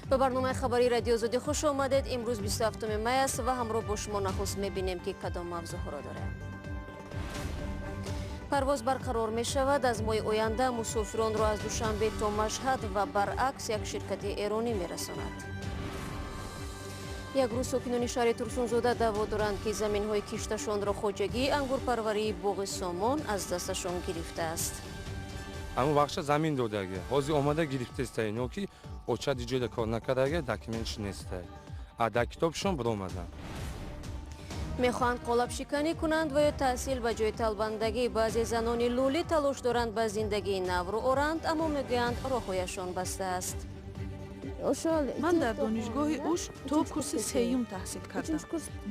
Ба барномаи хабарии Радиои Озодӣ хуш омадед. Имрӯз 27 май аст ва ҳамроҳ бо шумо нахуст мебинем, ки кадом мавзӯъҳоро дорем. Парвоз барқарор мешавад. Аз моҳи оянда мусофиронро аз Душанбе то Машҳад ва баръакс як ширкати эронӣ мерасонад. Як рӯз сокинони шаҳри Турсунзода даъво доранд, ки заминҳои кишташонро хоҷагии ангурпарварии Боғи Сомон аз дасташон гирифтааст. Ҳамон вақша замин додаги, ҳозир омада гирифтеста ино, ки очад иҷода кор накардаги, документш неста, а дар китобшон биромадан. Мехоҳанд қолабшиканӣ кунанд ва ё таҳсил ба ҷои талбандагӣ. Баъзе занони лулӣ талош доранд ба зиндагии нав рӯ оранд, аммо мегӯянд, роҳҳояшон баста аст. Ман дар донишгоҳи Уш то курси сеюм таҳсил кардам.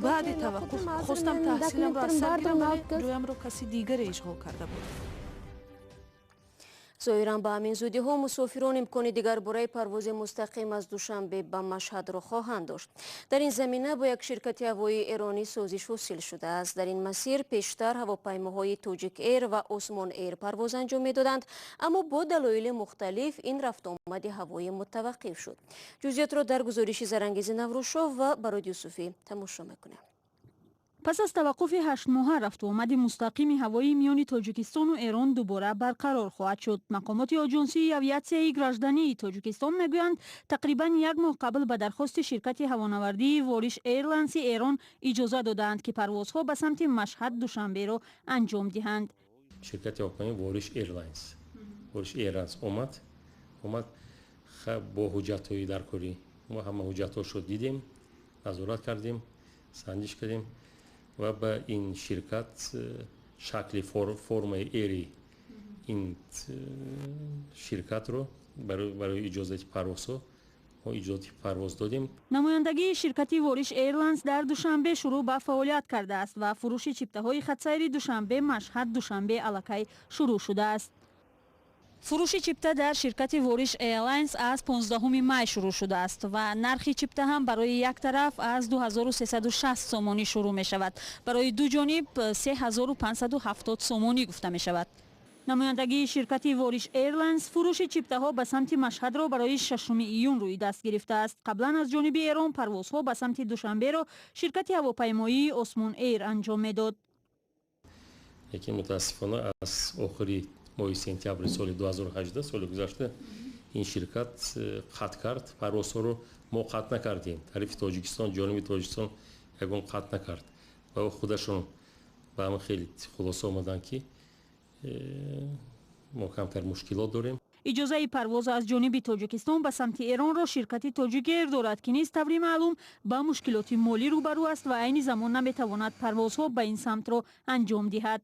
Баъди таваққуф хостам таҳсиламро аз сар гирам, вале ҷоямро каси дигаре ишғол карда буд. Зоҳиран, ба ҳамин зудиҳо мусофирон имкони дигарбораи парвози мустақим аз Душанбе ба Машҳадро хоҳанд дошт. Дар ин замина бо як ширкати ҳавоии эронӣ созиш ҳосил шудааст. Дар ин масир пештар ҳавопаймоҳои Тоҷик Эйр ва Осмон Эйр парвоз анҷом медоданд, аммо бо далоили мухталиф ин рафтуомади ҳавоӣ мутаваққиф шуд. Ҷузъиётро дар гузориши Зарангези Наврӯзшоҳ ва Барод Юсуфӣ тамошо мекунем. Пас аз таваққуфи 8-моҳа рафтуомади мустақими ҳавоӣ миёни Тоҷикистону Эрон дубора барқарор хоҳад шуд. Мақомоти Оҷонсии авиатсияи граждании Тоҷикистон мегӯянд, тақрибан як моҳ қабл ба дархости ширкати ҳавонавардии Вориш Эйрлайнси Эрон иҷоза додаанд, ки парвозҳо ба самти Машҳад Душанберо анҷом диҳанд. Ширкати ҳавопаймои Вориш Эйрлайнс, Вориш Эйрлайнс омад бо ҳуҷҷатҳои даркорӣ. Мо ҳама ҳуҷҷатҳошро дидем, назорат кардем, санҷиш кардем ва ба ин ширкат шакли формаи эри ин ширкатро барои иҷозати парвозҳо мо иҷозати парвоз додем. Намояндагии ширкати Вориш Эйрлайнс дар Душанбе шурӯъ ба фаъолият кардааст ва фурӯши чиптаҳои хатсайри Душанбе Машҳад Душанбе аллакай шурӯъ шудааст. Фурӯши чипта дар ширкати Вориш Эйрлайнс аз 15 май шурӯъ шудааст ва нархи чипта ҳам барои як тараф аз 2360 сомонӣ шурӯъ мешавад, барои ду ҷониб 3570 сомонӣ гуфта мешавад. Намояндагии ширкати Вориш Эйрлайнс фурӯши чиптаҳо ба самти Машҳадро барои 6 июн рӯи даст гирифтааст. Қаблан аз ҷониби Эрон парвозҳо ба самти Душанберо ширкати ҳавопаймоии Осмон Эйр анҷом медод. Лекин мутаассифона аз охири моҳи сентябри соли 2018, соли гузашта, ин ширкат қатъ кард парвозҳоро. Мо қатъ накардем, тарафи Тоҷикистон, ҷониби Тоҷикистон ягон қатъ накард ва худашон ба ҳамин хеле хулоса омаданд, ки мо камтар мушкилот дорем. Иҷозаи парвоз аз ҷониби Тоҷикистон ба самти Эронро ширкати Тоҷик Эйр дорад, ки низ таври маълум ба мушкилоти молӣ рӯбарӯ аст ва айни замон наметавонад парвозҳо ба ин самтро анҷом диҳад.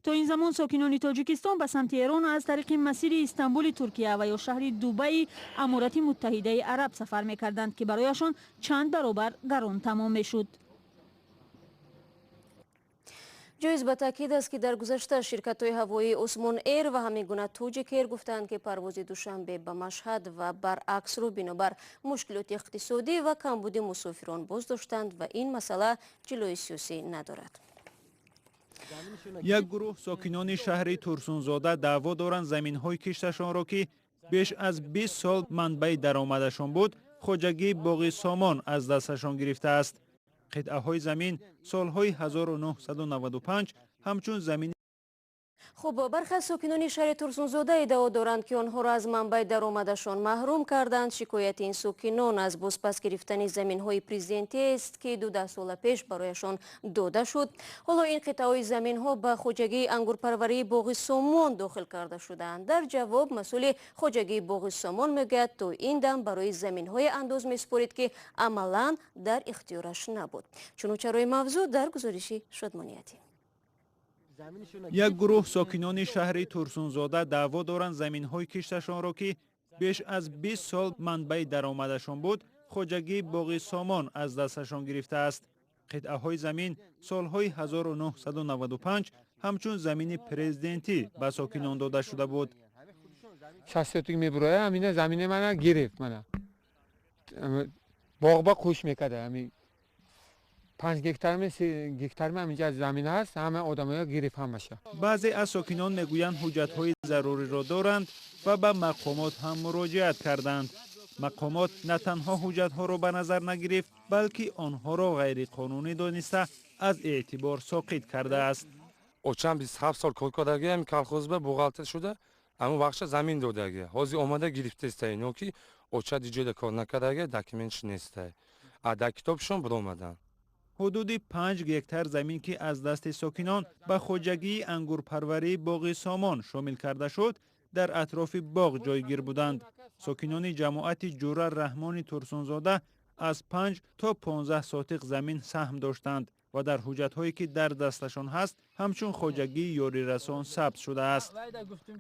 То ин замон сокинони Тоҷикистон ба самти Эрон аз тариқи масири Истанбули Туркия ва ё шаҳри Дубаи Аморати Муттаҳидаи Араб сафар мекарданд, ки барояшон чанд баробар гарон тамом мешуд. Ҷоиз ба таъкид аст, ки дар гузашта ширкатҳои ҳавоии Осмон Эйр ва ҳамин гуна Тоҷик Эйр гуфтанд, ки парвози Душанбе ба Машҳад ва баръаксро бинобар мушкилоти иқтисодӣ ва камбуди мусофирон боз доштанд ва ин масъала ҷилои сиёсӣ надорад. Як гурӯҳ сокинони шаҳри Турсунзода даъво доранд, заминҳои кишташонро, ки беш аз 20 сол манбаи даромадашон буд, хоҷагии Боғи Сомон аз дасташон гирифтааст. Қитъаҳои замин солҳои 1995 ҳамчун замини Хуб, бархе аз сокинони шаҳри Турсунзода иддао доранд, ки онҳоро аз манбаи даромадашон маҳрум карданд. Шикояти ин сокинон аз бозпас гирифтани заминҳои президентиест, ки 12 сола пеш барояшон дода шуд. Ҳоло ин қитъаҳои заминҳо ба хоҷагии ангурпарварии Боғи Сомон дохил карда шудаанд. Дар ҷавоб масъули хоҷагии Боғи Сомон мегӯяд, то ин дам барои заминҳое андоз месупорид, ки амалан дар ихтиёраш набуд. Чуну чарои мавзӯъ дар гузориши Шодмониятӣ. Як гурӯҳ сокинони шаҳри Турсунзода даъво доранд, заминҳои кишташонро, ки беш аз 20 сол манбаи даромадашон буд, хоҷагии Боғи Сомон аз дасташон гирифтааст. Қитъаҳои замин солҳои 1995 ҳамчун замини президентӣ ба сокинон дода шуда буд. 60 сотик мебуроя, ҳамина замини мана гирифт. Мана боғба қӯш мекарда, ҳами 5 гектарми, 3 гектарми ҳаминҷа замин ҳаст, ҳама одамоя гирифт ҳамаша. Баъзе аз сокинон мегӯянд, ҳуҷҷатҳои заруриро доранд ва ба мақомот ҳам муроҷиат карданд. Мақомот на танҳо ҳуҷҷатҳоро ба назар нагирифт, балки онҳоро ғайриқонунӣ дониста, аз эътибор соқит кардааст. Очам 27 сол кор кардаги ҳами колхозба бухгалтер шуда, ҳамун вақша замин додаги. Ҳозир омада гирифтеста ино, ки оча диҷода кор накардаги, документш нестай. А дар китобшон биромадан. Ҳудуди 5 гектар замин, ки аз дасти сокинон ба хоҷагии ангурпарварии Боғи Сомон шомил карда шуд, дар атрофи боғ ҷойгир буданд. Сокинони ҷамоати Ҷура Раҳмони Турсунзода аз 5 то 15 сотиқ замин саҳм доштанд ва дар ҳуҷҷатҳое, ки дар дасташон ҳаст, ҳамчун хоҷагии ёрирасон сабт шудааст.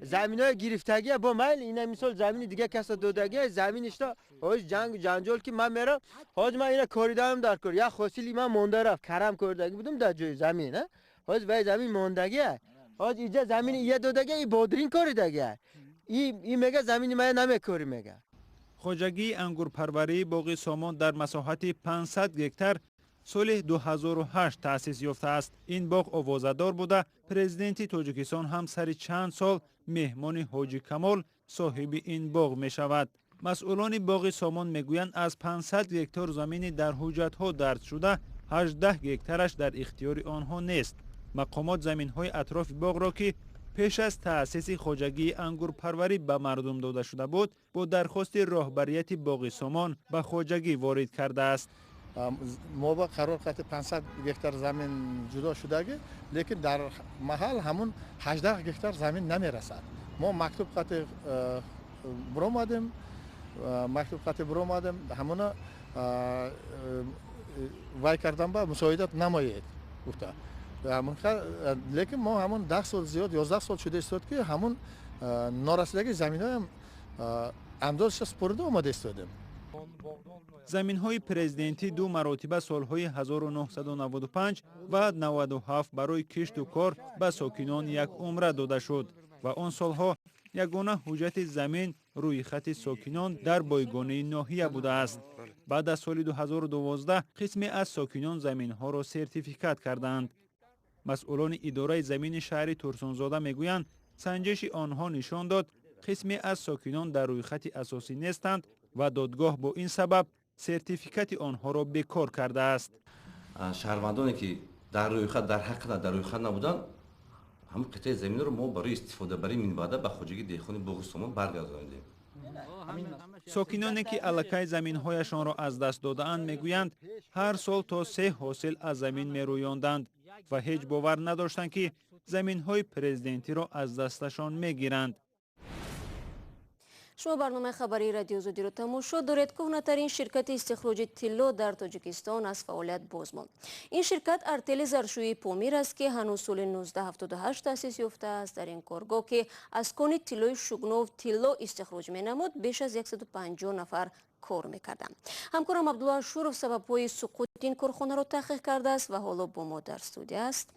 Заминои гирифтагия бо майл, ина мисол замини дига каса додагия, заминишта ҳоз ҷангу ҷанҷол, ки ман мерам, ҳоз ман ина коридаам дар кор, як ҳосили ман монда рафт, карам коридагӣ будум дар ҷои замин, ҳоз вай замин мондагия, ҳоз иҷа замини ия додагия, и бодрин коридагия, и мега замини мая намекорӣ, мега. Хоҷагии ангурпарварии Боғи Сомон дар масоҳати 500 гектар соли 2008 таъсис ёфтааст. Ин боғ овозадор буда, президенти Тоҷикистон ҳам сари чанд сол меҳмони Ҳоҷи Камол, соҳиби ин боғ, мешавад. Масъулони Боғи Сомон мегӯянд, аз 500 гектар замини дар ҳуҷҷатҳо дарҷ шуда 18 гектараш дар ихтиёри онҳо нест. Мақомот заминҳои атрофи боғро, ки пеш аз таъсиси хоҷагии ангурпарварӣ ба мардум дода шуда буд, бо дархости роҳбарияти Боғи Сомон ба хоҷагӣ ворид кардааст. Мо ба қарор қати 500 гектар замин ҷудо шудагӣ, лекин дар маҳал ҳамун 18 гектар замин намерасад. Мо мактуб қати биромадем, мактуб қати биромадем, ҳамуна вай кардан ба мусоидат намоед гуфта. Лекин мо ҳамун 10 сол зиёд, 11 сол шуда истод, ки ҳамун норасидаги заминҳоям андозаша супорида омада истодем. Заминҳои президентӣ ду маротиба солҳои 1995 ва 97 барои кишту кор ба сокинон як умра дода шуд ва он солҳо ягона ҳуҷҷати замин рӯйхати сокинон дар бойгонии ноҳия будааст. Баъд аз соли 2012 қисме аз сокинон заминҳоро сертификат карданд. Масъулони идораи замини шаҳри Турсунзода мегӯянд, санҷиши онҳо нишон дод, қисме аз сокинон дар рӯйхати асосӣ нестанд ва додгоҳ бо ин сабаб сертификати онҳоро бекор кардааст. Шаҳрвандоне, ки дар рӯйхат, дар ҳақиқат дар рӯйхат набуданд, ҳамин қитъаи заминро мо барои истифодабарии минбаъда ба хоҷагии деҳқони Боғи Сомон баргардонидем. Сокиноне, ки аллакай заминҳояшонро аз даст додаанд, мегӯянд, ҳар сол то се ҳосил аз замин мерӯёнданд ва ҳеҷ бовар надоштанд, ки заминҳои президентиро аз дасташон мегиранд. Шумо барномаи хабарии Радиои Озодиро тамошо доред. Кӯҳнатарин ширкати истихроҷи тилло дар Тоҷикистон аз фаъолият боз монд. Ин ширкат артели заршӯии Помир аст, ки ҳанӯз соли 1978 таъсис ёфтааст. Дар ин коргоҳ, ки аз кони тиллои Шугнов тилло истихроҷ менамуд, беш аз 150 нафар кор мекарданд. Ҳамкорам Абдулло Ашуров сабабҳои суқути ин корхонаро таҳқиқ кардааст ва ҳоло бо мо дар студия аст.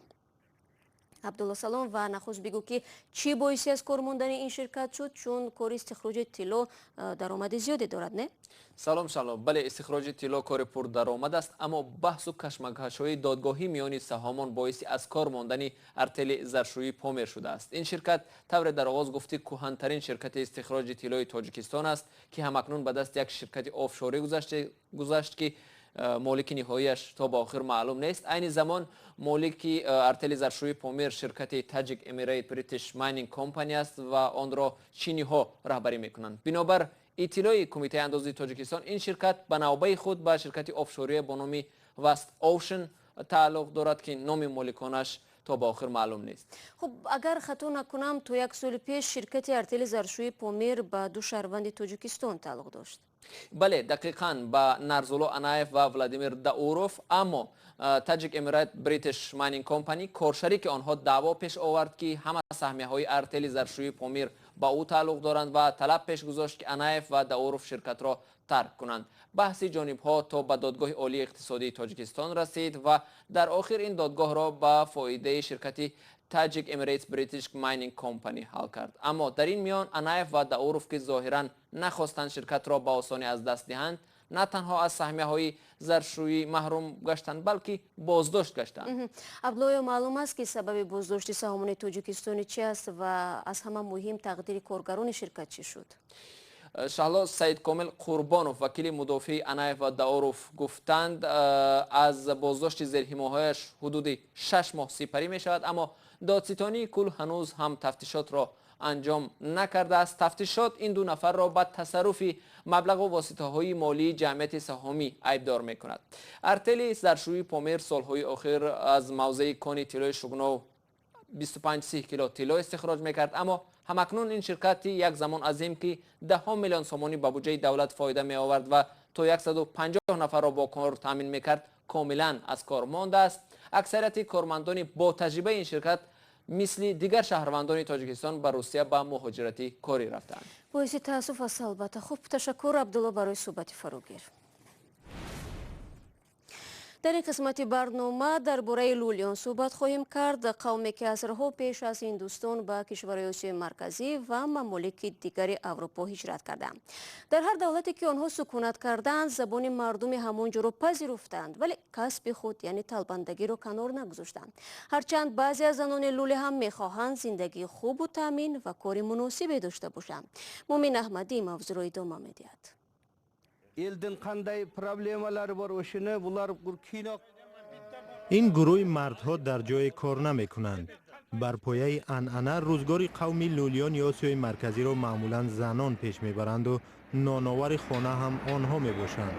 Абдулло, салом, ва нахуст бигӯ, ки чӣ боиси аз кор мондани ин ширкат шуд, чун кори истихроҷи тилло даромади зиёде дорад, не? Салом, салом. Бале, истихроҷи тилло кори пурдаромад аст, аммо баҳсу кашмакашҳои додгоҳӣ миёни саҳомон боиси аз кор мондани артели заршӯии Помир шудааст. Ин ширкат, тавре дар оғоз гуфтӣ, кӯҳантарин ширкати истихроҷи тиллои Тоҷикистон аст, ки ҳамакнун ба дасти як ширкати офшорӣ гузашт, ки молики ниҳоияш то ба охир маълум нест. Айни замон молики артели заршӯии Помир ширкати Tajik Emirate British Mining Company аст ва онро чиниҳо раҳбарӣ мекунанд. Бинобар иттилои Кумитаи андозии Тоҷикистон, ин ширкат ба навбаи худ ба ширкати офшория бо номи Vast Ocean тааллуқ дорад, ки номи моликонаш то ба охир маълум нест. Хуб, агар хато накунам, то як соли пеш ширкати артели заршӯии Помир ба ду шаҳрванди Тоҷикистон тааллуқ дошт. Бале, дақиқан, ба Нарзулло Анаев ва Владимир Дауров. Аммо Tajik Emirate British Mining Company, коршарики онҳо, даъво пеш овард, ки ҳама саҳмияҳои артели заршӯии Помир ба ӯ тааллуқ доранд ва талаб пеш гузошт, ки Анаев ва Дауров ширкатро тарк кунанд. Баҳси ҷонибҳо то ба Додгоҳи Олии Иқтисодии Тоҷикистон расид ва дар охир ин додгоҳро ба фоидаи ширкати Tajik Emirates British Mining Company ҳал кард. Аммо дар ин миён Анаев ва Дауров, ки зоҳиран нахостанд ширкатро ба осонӣ аз даст диҳанд, на танҳо аз саҳмияҳои заршӯӣ маҳрум гаштанд, балки боздошт гаштанд. Абдулло, оё маълум аст, ки сабаби боздошти саҳомони тоҷикистонӣ чи аст ва аз ҳама муҳим, тақдири коргарони ширкат чӣ шуд? Шаҳло, Саидкомил Қурбонов, вакили мудофии Анаев ва Дауров, гуфтанд, аз боздошти зерҳимоҳояш ҳудуди 6 моҳ сипарӣ мешавад, аммо додситонии кул ҳанӯз ҳам тафтишотро анҷом накардааст. Тафтишот ин ду нафарро ба тасарруфи маблағу воситаҳои молии ҷамъияти саҳомӣ айбдор мекунад. Артели заршӯии Помир солҳои охир аз мавзеи кони тиллои Шугнов 25-30 кило тилло истихроҷ мекард, аммо ҳамакнун ин ширкати як замон азим, ки даҳҳо миллион сомонӣ ба буҷаи давлат фоида меовард ва то 150 нафарро бо кор таъмин мекард, комилан аз кор мондааст. Аксарияти кормандони бо таҷрибаи ин ширкат мисли дигар шаҳрвандони Тоҷикистон ба Русия ба муҳоҷирати корӣ рафтанд. Боиси таассуф аст, албатта. Хуб, ташаккур, Абдулло, барои суҳбати фарогир. Дар ин қисмати барнома дар бораи лулиён суҳбат хоҳем кард, қавме ки асрҳо пеш аз Ҳиндустон ба кишварҳои Осиёи Марказӣ ва мамолики дигари Аврупо ҳиҷрат карданд. Дар ҳар давлате ки онҳо сукунат карданд, забони мардуми ҳамон ҷоро пазируфтанд, вале касби худ, яъне талбандагиро, канор нагузоштанд. Ҳарчанд баъзе аз занони лулӣ ҳам мехоҳанд зиндагии хубу таъмин ва кори муносибе дошта бошанд. Мумин Аҳмадӣ мавзӯъро идома медиҳад. Элдин қандай проблемалары бар, ошоны булар кино. Ин гурӯҳи мардҳо дар ҷое кор намекунанд. Бар пояи анъана рӯзгори қавми лулиёни Осиёи Марказиро маъмулан занон пеш мебаранду ноновари хона ҳам онҳо мебошанд.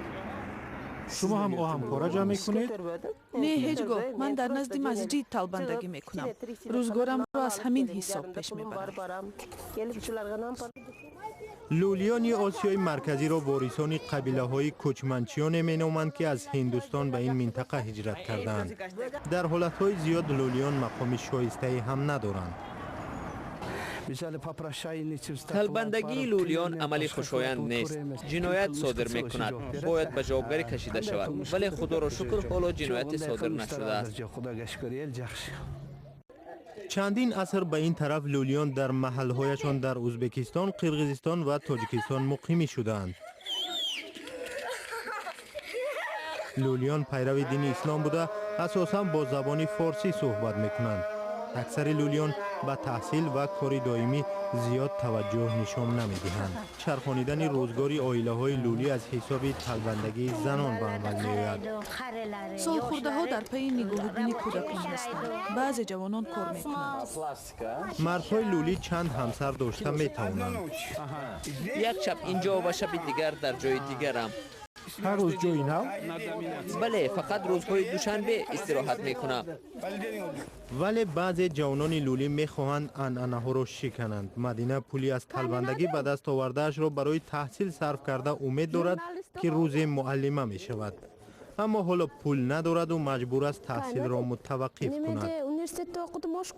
Шумо ҳам оҳанпора ҷамъ мекунед? Не, ҳеҷ гоҳ. Ман дар назди масҷид талбандагӣ мекунам. Рӯзгорамро аз ҳамин ҳисоб пеш мебарам. Лулиёни Осиёи Марказиро ворисони қабилаҳои кӯчманчиёне меноманд, ки аз Ҳиндустон ба ин минтақа ҳиҷрат кардаанд. Дар ҳолатҳои зиёд лулиён мақоми шоистае ҳам надоранд. Талбандагии лулиён амали хушоянд нест, ҷиноят содир мекунад, бояд ба ҷавобгарӣ кашида шавад, вале худоро шукр, ҳоло ҷинояте содир нашудааст. Чандин аср ба ин тараф лулиён дар маҳалҳояшон дар Ӯзбекистон, Қирғизистон ва Тоҷикистон муқимӣ шудаанд. Лулиён пайрави дини ислом буда, асосан бо забони форсӣ суҳбат мекунанд. Аксари лулиён ба таҳсил ва кори доимӣ зиёд таваҷҷӯҳ нишон намедиҳанд. Чархонидани рӯзгори оилаҳои лулӣ аз ҳисоби талбандагии занон ба амал меояд. Солхӯрдаҳо дар пайи нигоҳубини кӯдакон ҳастанд. Баъзе ҷавонон кор мекунанд. Мардҳои лулӣ чанд ҳамсар дошта метавонанд. Як шаб инҷо ва шаби дигар дар ҷои дигарам. Ҳар рӯз ҷои нав? Бале, фақат рӯзҳои душанбе истироҳат мекунам. Вале баъзе ҷавонони лулӣ мехоҳанд анъанаҳоро шикананд. Мадина пули аз талбандагӣ ба даст овардаашро барои таҳсил сарф карда, умед дорад, ки рӯзе муаллима мешавад. Аммо ҳоло пул надораду маҷбур аст таҳсилро мутаваққиф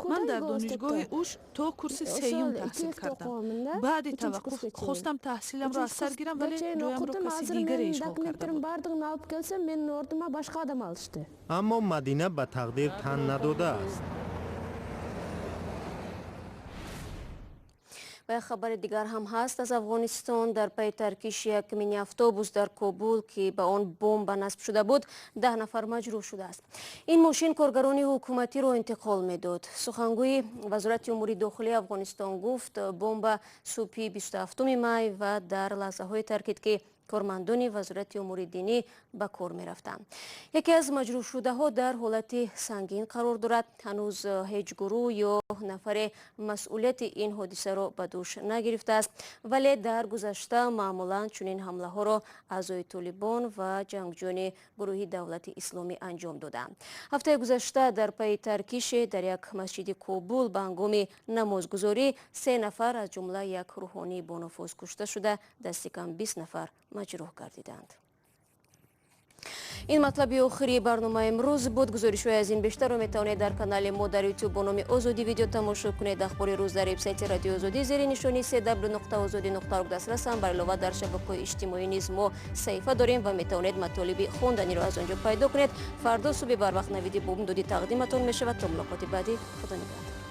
кунад. Ман дар донишгоҳи Уш то курси сеюм таҳсил кардам. Баъди таваққуф хостам таҳсиламро аз сар гирам, вале ҷоямро каси дигаре ишғол карда буд. Аммо Мадина ба тақдир тан надодааст. Ва як хабари дигар ҳам ҳаст аз Афғонистон. Дар пайи таркиши як мини автобус дар Кобул, ки ба он бомба насб шуда буд, 10 нафар маҷрӯҳ шудааст. Ин мошин коргарони ҳукуматиро интиқол медод. Сухангӯи Вазорати умури дохилии Афғонистон гуфт, бомба субҳи 27 май ва дар лаҳзаҳое таркид, ки кормандони Вазорати умури динӣ ба кор мерафтанд. Яке аз маҷрӯҳшудаҳо дар ҳолати сангин қарор дорад. Ҳанӯз ҳеҷ гурӯҳ ё нафаре масъулияти ин ҳодисаро ба дӯш нагирифтааст, вале дар гузашта маъмулан чунин ҳамлаҳоро аъзои Толибон ва ҷангҷӯёни гурӯҳи Давлати Исломӣ анҷом доданд. Ҳафтаи гузашта дар пайи таркише дар як масҷиди Кобул ба ҳангоми намозгузорӣ се нафар, аз ҷумла як рӯҳонии бонуфуз, кушта шуда, дасти кам 20 нафар маҷрӯҳ гардиданд. Ин матлаби охири барномаи имрӯз буд. Гузоришҳои аз ин бештарро метавонед дар канали мо дар ютуб бо номи Озодӣ видео тамошо кунед. Ахбори рӯз дар вебсайти Радиои Озодӣ зери нишони cw.ozodi.org дастрасанд. Бар илова дар шабакаҳои иҷтимоӣ низ мо саҳифа дорем ва метавонед матолиби хонданиро аз он ҷо пайдо кунед. Фардо субҳи барвақт навиди бомдодӣ тақдиматон мешавад. То мулоқоти баъдӣ, худо нигаҳдор.